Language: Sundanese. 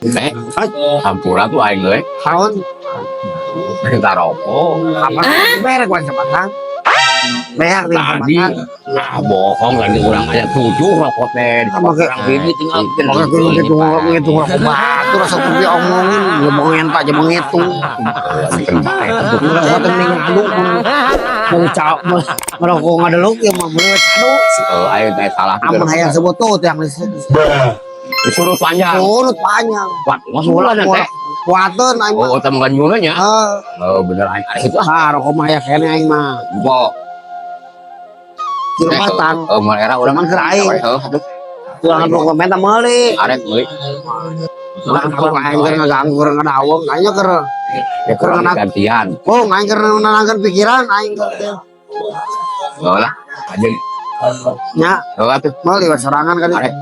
Eh, hampura tuh aing euy. Naon? Minta rokok. Apa merek wan sebatang? Beak di Tadi sebatang. nah bohong lagi urang aya tujuh rokok teh. Make Urang bini tinggal make kudu ngitung ngitung rokok batur asa kudu diomongin, ngomongin pak aja menghitung. Ngerokok teh mending ngaduk mun mau ngerokok ngadeluk ya mah meuli cadu. Eh, aing teh salah. Amun hayang sebutut yang disuruh panjang. Surut panjang. Kuat, masuk teh. Kuateun aing mah. Oh, teh makan nya. Heeh. Oh, bener aing arek itu ah. Ah, rokok mah aya keneh aing mah. Bo. Tilu batang. Oh, mun era urang Cuman keur aing. Heuh, aduh. Tulangan rokok menta meuli. Arek meuli. Urang aku aing keur ngaganggu keur ngadaweng, aing keur Ya kurang gantian. Oh, aing keur nenangkeun pikiran aing keur teh. Oh lah, aja. Nya, Oh, atuh. meuli we sorangan kali. Arek.